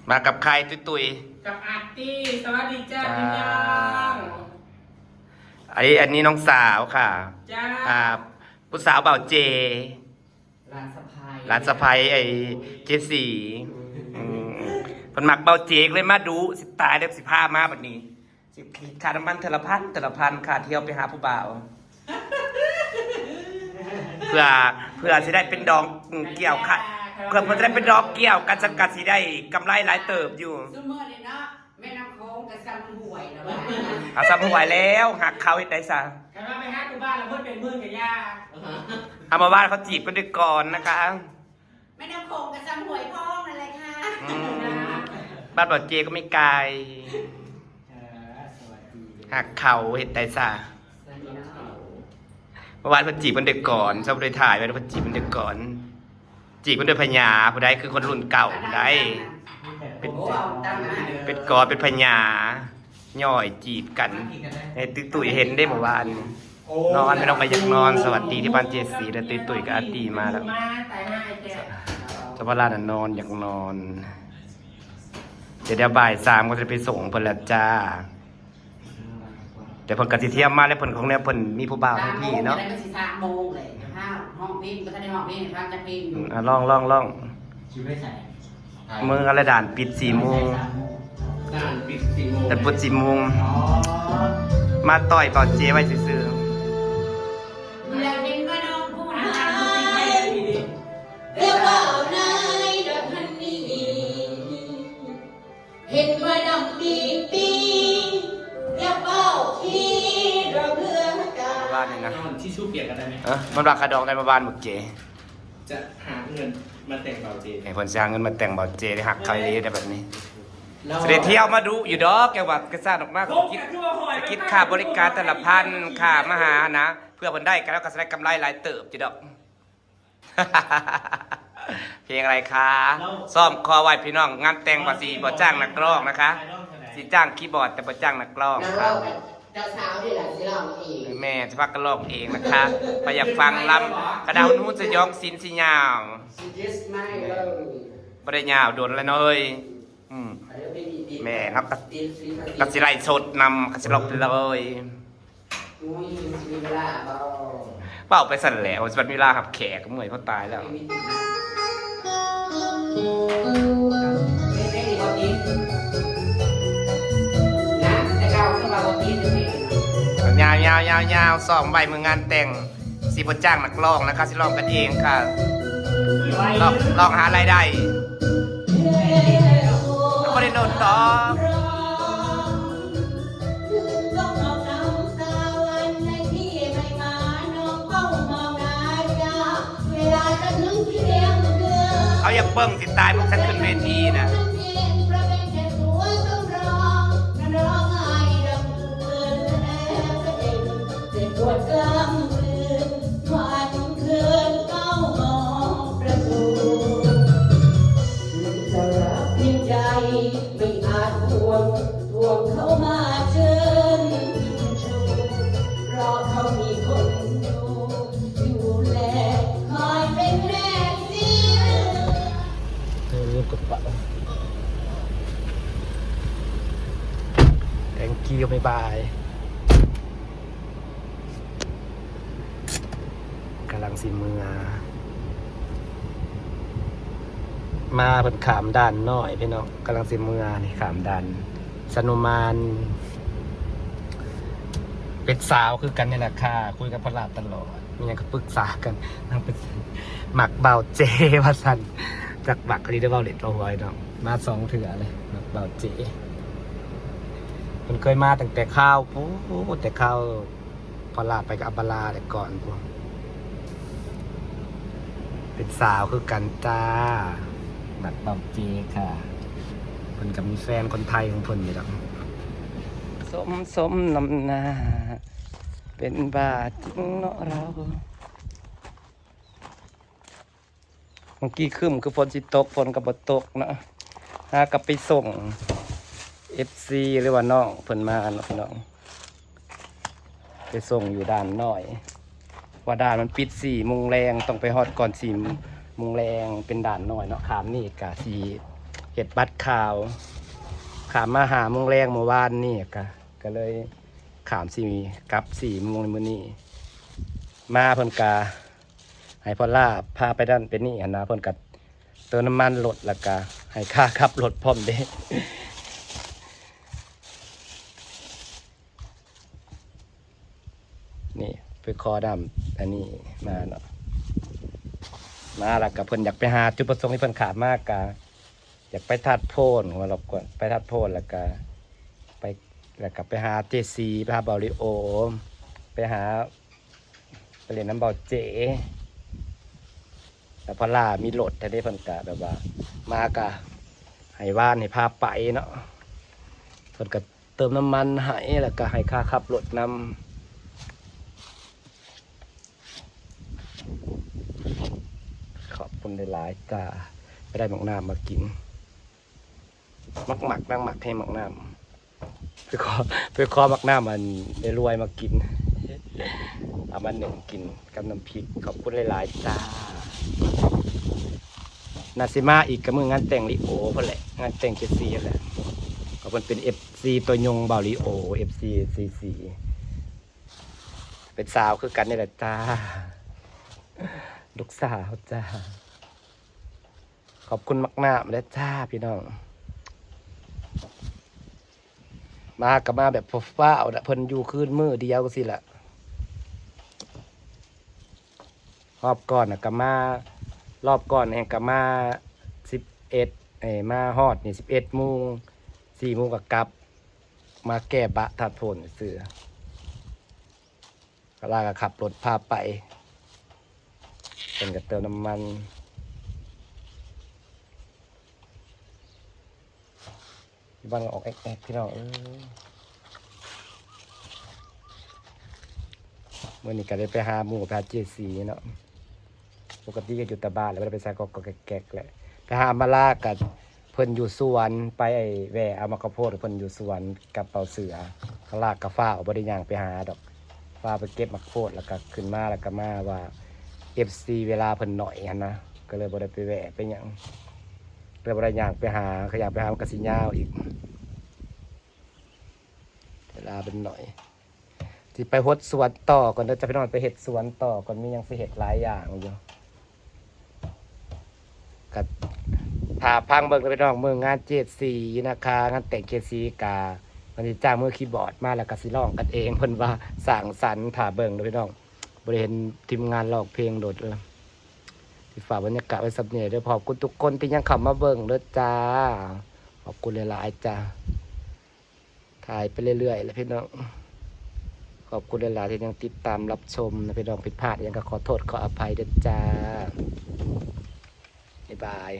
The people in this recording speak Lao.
ມາກັບໃຄ? ຕຸ້ຍໆ ກັບອາດຕີ້. ສະຫວັດດີຈ້າ ພີ່ນ້ອງ. ອັນນີ້ ອັນນີ້ນ້ອງສາວຄ່ະ. ຈ້າ. ອ່າ ຜູ້ສາວບ່າວເຈ. ຫຼານສະໃພ້ ຫຼານສະໃພ້ໄອ້ເຈສີ. ອືມ ເພິ່ນມັກບ່າວເຈ ກໍເລີຍມາດຸ. ຊິຕາຍແລ້ວ ຊິພາມາບັດນີ້. ຊິຄິດຄ່ານ້ຳມັນເທື່ອລະພັນ ເທື່ອລະພັນ ຄ່າທ່ຽວໄປຫາຜູ້ບ່າວ ເພື່ອ ເພື່ອຊິໄດ້ເປັນດອງກ່ຽວ ເພື່ອ ເພື່ອຊິໄດ້ເປັນດອງກ່ຽວກັນ ຊັ້ນກໍຊິໄດ້ກຳໄລຫຼາຍເຕີບຢູ່. ຊຸມມື້ນີ້ເນາະ ແມ່ນ້ຳໂຂງກໍສ່ຳຫ້ວຍແລ້ວວ່າ. ເອົາສ່ຳຫ້ວຍແລ້ວ ຮັກເຂົາເຮັດໄດ້ຊະ. ຄັນວ່າໄປຫາຜູ້ບ່າວແລ້ວໝົດເປັນໝື່ນກໍຢ່າ. ເອົາ ເມື່ອວານເຂົາຈີບກັນດ້ວຍກ່ອນນະຄະ. ແມ່ນ້ຳໂຂງກໍສ່ຳຫ້ວຍພອງນັ້ນແຫຼະຄ່ະ. ອືມ ບາດບ່າວເຈກໍມີກາຍ. ເອີ ສະຫວັດດີ. ຮັກເຂົາເຮັດໄດ້ຊະ. ສະຫວັດດີເນາະ. ເມື່ອວານເພິ່ນຈີບກັນດ້ວຍກ່ອນ ຊະບໍ່ໄດ້ຖ່າຍໄວ້ ເພິ່ນຈີບກັນດ້ວຍກ່ອນ. ຈີບກັນດ້ວຍພະຍາ ຜູ້ໃດຄືຄົນລຸ້ນເກົ່າຜູ້ໃດ. ເປັນ ໂອ້ ເປັນກອດ ເປັນພະຍາ ຍ່ອຍຈີບກັນ ໃຫ້ຕຸ້ຍໆເຫັນເດ້ເມື່ອວານ. ນອນ ພີ່ນ້ອງກໍຢາກນອນ. ສະຫວັດດີທີ່ບ້ານເຈສີ ແລະ ຕຸ້ຍໆກັບອາຕີມາແລ້ວ. ສະຫວັດດີ ສະຫວັດດີ ນອນ ຢາກນອນ. ດຽວ ດຽວບ່າຍສາມກໍຈະໄປສົ່ງເພິ່ນແລ້ວຈ້າ. ແຕ່ເພິ່ນກໍຊິທຽມມາແລ້ວ ເພິ່ນ ຂອງແນວເພິ່ນມີຜູ້ບ່າວທັງພີ້ເນາະ. ສາມໂມງ ແລ້ວຊິຫ້າໂມງແລ້ວ ຍັງບໍ່ທັນໄດ້ຮ້ອງເພງ ບໍ່ທັນໄດ້ຮ້ອງເພງ ອືມ ອ່າ ລອງ ລອງ ລອງ. ຊິໄປໃສ? ເມືອງອະລະດ່ານປິດສີ່ໂມງ. ດ່ານປິດສີ່ໂມງ ດ່ານປິດສີ່ໂມງ. ອໍ ມາຕ່ອຍເປົ່າເຈໄວ້ຊື່ໆ. ວ່ານີ້ນະ ທິຊຊູ່ປຽກກໍໄດ້ໄໝ? ເອີ ມັນວ່າຂະດອງໄດ້ມາວານໝົດເຈ. ຈະຫາເງິນມາແຕ່ງບ່າວເຈ ໃຫ້ເພິ່ນຊິຫາເງິນມາແຕ່ງບ່າວເຈ ໄດ້ຮັກເຂົາອີ່ຫຼີໄດ້ແບບນີ້. ຊິໄດ້ທ່ຽວມາດຸຢູ່ດອກ ແກວ່າກະສ້າງອອກມາ ສະກິດ ສະກິດຄ່າບໍລິການແຕ່ລະພັນ ຄ່າມາຫານະ ເພື່ອເພິ່ນໄດ້ກັນແລ້ວກໍຊິໄດ້ກຳໄລຫຼາຍເຕີບຢູ່ດອກ. ເພງອະໄລຄະ? ຊ້ອມຄໍໄວ້ພີ່ນ້ອງ ງານແຕ່ງວ່າຊິບໍ່ຈ້າງນັກຮ້ອງນະຄະ ຊິຈ້າງຄີບອດແຕ່ບໍ່ຈ້າງນັກຮ້ອງ. ເຈົ້າສາວນີ້ແຫຼະຊິຮ້ອງເອງ. ແມ່ນ ຊິພາກັນຮ້ອງເອງນະຄະ. ໃຜຢາກຟັງລຳ ຄະນະຮຸນຮຸນສະຫຍອງສິນຊິຍາວ. ບໍ່ໄດ້ຍາວດົນແລ້ວເນາະເອີຍ. ອືມ ແມ່ນ ເຮົາກໍ ກໍຊິໄລຟ໌ສົດນຳ ກໍຊິຮ້ອງໄປເລີຍ. ໂອ້ຍ ຊິມີເວລາບໍ່? ເວົ້າໄປຊັ້ນແຫຼະ ວ່າຊິມີເວລາຮັບແຂກ ເມື່ອຍພໍຕາຍແລ້ວ. ຍາວໆໆໆ ຊ້ອມໄວ້ມື້ງານແຕ່ງ ຊິບໍ່ຈ້າງນັກຮ້ອງນະຄະ ຊິຮ້ອງກັນເອງຄ່ະ. ລອງ ລອງຫາລາຍໄດ້ ບໍ່ໄດ້ດົນດອກ. ເຂົາຢາກເບິ່ງຊິຕາຍ ພວກສັນຂຶ້ນເວທີນະ. Thank you ບາຍບາຍ. ກຳລັງຊິເມືອ ມາເພິ່ນຂ້າມດ່ານນ້ອຍພີ່ນ້ອງ ກຳລັງຊິເມືອນີ້ ຂ້າມດ່ານສະໜູມານ. ເປັນສາວຄືກັນນີ້ແຫຼະຄ່ະ ຄຸຍກັບພະລາດຕະຫຼອດ ມີຫຍັງກໍປຶກສາກັນ. ນາງເປັນ ມັກບ່າວເຈວ່າຊັ້ນ ຈັກມັກອີ່ຫຼີ ໄດ້ເວົ້າເຫຼັ້ນເວົ້າຫົວເນາະ. ມາສອງເທື່ອເລີຍ ມັກບ່າວເຈ. ເພິ່ນເຄີຍມາຕັ້ງແຕ່ຄາວ ໂອ້ ແຕ່ຄາວ ພະລາດໄປກັບອຳມາລາແຕ່ກ່ອນພຸ້ນ. ເປັນສາວຄືກັນຈ້າ ມັກບ່າວເຈຄ່ະ. ເພິ່ນກໍມີແຟນຄົນໄທຂອງເພິ່ນຢູ່ດອກ. ສົມ ສົມນຳໜ້າ ເປັນບ້າຈິງເນາະເຮົາ. ເມື່ອກີ້ຄຶ້ມຄືຝົນຊິຕົກ ຝົນກໍບໍ່ຕົກເນາະ. ຫາກັບໄປສົ່ງເອັຟຊີ ຫຼືວ່ານ້ອງເພິ່ນມາເນາະພີ່ນ້ອງ ໄປສົ່ງຢູ່ດ່ານນ້ອຍ ວ່າດ່ານມັນປິດສີ່ໂມງແລງ ຕ້ອງໄປຮອດກ່ອນສີ່ໂມງແລງ. ເປັນດ່ານນ້ອຍເນາະ ຂ້າມນີ້ກະຊິ ເຮັດບັດຂາວ ຂ້າມມາຫ້າໂມງແລງມື້ວານນີ້ ກະ ກະເລີຍຂ້າມສີ່ ກັບສີ່ໂມງມື້ນີ້ ມາເພິ່ນກະໃຫ້ພໍ່ຫຼ້າພາໄປນັ້ນໄປນີ້ຫັ້ນນະ ເພິ່ນກະເຕີມນ້ຳມັນລົດ ແລ້ວກະໃຫ້ຄ່າຂັບລົດພ້ອມເດ້. ນີ້ໄປຂໍນ້ຳອັນນີ້ມາເນາະ ມາແລ້ວກະເພິ່ນຢາກໄປຫາ ຈຸດປະສົງທີ່ເພິ່ນຂ້າມມາກະ ຢາກໄປທາດໂພນ ວ່າລອບກວນໄປທາດໂພນ ແລ້ວກະໄປ ແລ້ວກະໄປຫາເຈຊີ ໄປຫາເບົາລິໂອ ໄປຫາ ໄປຫຼິ້ນນຳເບົາເຈ ແລ້ວພໍ່ຫຼ້າມີລົດແທ້ເດ້ ເພິ່ນກະແບບວ່າ ມາກະໃຫ້ວານໃຫ້ພາໄປເນາະ ເພິ່ນກະ ເຕີມນ້ຳມັນໃຫ້ ແລ້ວກະໃຫ້ຄ່າຂັບລົດນຳ. ຂອບຄຸນຫຼາຍໆ ຈ້າ ໄປໄດ້ໝາກນ້ຳມາກິນ ມັກໆ ນາງມັກແຮງໝາກນ້ຳ ໄປຂໍ ໄປຂໍໝາກນ້ຳອັນໄອ້ລວຍມາກິນ ເອົາມາໜຶ້ງກິນກັບນ້ຳພິກ ຂອບຄຸນຫຼາຍໆ ຈ້າ. ໜ້າຊິມາອີກກະມື້ງານແຕ່ງລີໂອພຸ້ນແຫຼະ ງານແຕ່ງເຈຊີຫັ້ນແຫຼະ ເພາະເພິ່ນເປັນເອັຟຊີ ຕັວຍົງເບົາລີໂອ ເອັຟຊີ ເອັຟຊີ ເປັນສາວຄືກັນນີ້ແຫຼະຈ້າ ລູກສາວຈ້າ. ຂອບຄຸນໝາກນ້ຳເດີຈ້າພີ່ນ້ອງ ມາກະມາແບບຟ້າວໆ ເພິ່ນຢູ່ຄືນມື້ດຽວຊີ້ລະ ຮອບກ່ອນນະກະມາ ຮອບກ່ອນແຮ່ງກະມາສິບເອັດ ເອີ ມາຮອດນີ້ສິບເອັດໂມງ ສີ່ໂມງກະກັບ ມາແກ້ບະທາດໂພນຊື່ ລາວກະຂັບລົດພາໄປ ເພິ່ນກະເຕີມນ້ຳມັນ ບ້ານອອກແອກໆ ພີ່ນ້ອງເອີຍ ມື້ນີ້ກະໄດ້ໄປຫາໝູ່ ໄປຫາເຈຊີເນາະ ປົກກະຕິກະຢູ່ແຕ່ບ້ານແຫຼະ ບໍ່ໄດ້ໄປໃສ ກອກໆແກກໆແຫຼະ ໄປຫາມາລາກະ ເພິ່ນຢູ່ສວນ ໄປແວ່ເອົາໝາກກະໂພດເພິ່ນຢູ່ສວນກັບເປົາເສືອ ລາກະຟ້າວ ບໍ່ໄດ້ຍ່າງໄປຫາດອກ ຟ້າວໄປເກັບໝາກໂພດ ແລ້ວກະຂຶ້ນມາ ແລ້ວກະມາວ່າ ເອັຟຊີ ເວລາເພິ່ນໜ້ອຍຫັ້ນນະ ກະເລີຍບໍ່ໄດ້ໄປແວ່ໄປຫຍັງ ເລີຍບໍ່ໄດ້ຍ່າງໄປຫາ ກະຍ່າງໄປຫາມັນກະຊິຍາວອີກ ເວລາເພິ່ນໜ້ອຍ. ຊິໄປຫົດສວນຕໍ່ກ່ອນເດີຈ້າພີ່ນ້ອງ ໄປເຮັດສວນຕໍ່ກ່ອນ ມີຫຍັງຊິເຮັດຫຼາຍຢ່າງຢູ່ ກະຖ້າຟັງເບິ່ງເດີພີ່ນ້ອງ ມື້ງານເຈດສີນະຄະ ງານແຕ່ງເຈດສີກະ ເພິ່ນຊິຈ້າງມືຄີບອດມາ ແລ້ວກະຊິຮ້ອງກັນເອງ ເພິ່ນວ່າສ້າງສັນ ຖ້າເບິ່ງເດີພີ່ນ້ອງ ບໍ່ໄດ້ເຫັນທີມງານຮ້ອງເພງໂດນເລີຍ ຊິຝາກບັນຍາກາດໄວ້ສ່ຳນີ້ເດີ ຂອບຄຸນທຸກຄົນທີ່ຍັງເຂົ້າມາເບິ່ງເດີຈ້າ ຂອບຄຸນຫຼາຍໆຈ້າ. ຖ່າຍໄປເລື້ອຍໆແຫຼະພີ່ນ້ອງ ຂອບຄຸນຫຼາຍໆທີ່ຍັງຕິດຕາມຮັບຊົມນະພີ່ນ້ອງ ຜິດພາດຫຍັງກະຂໍໂທດຂໍອະໄພເດີຈ້າ ບາຍບາຍ.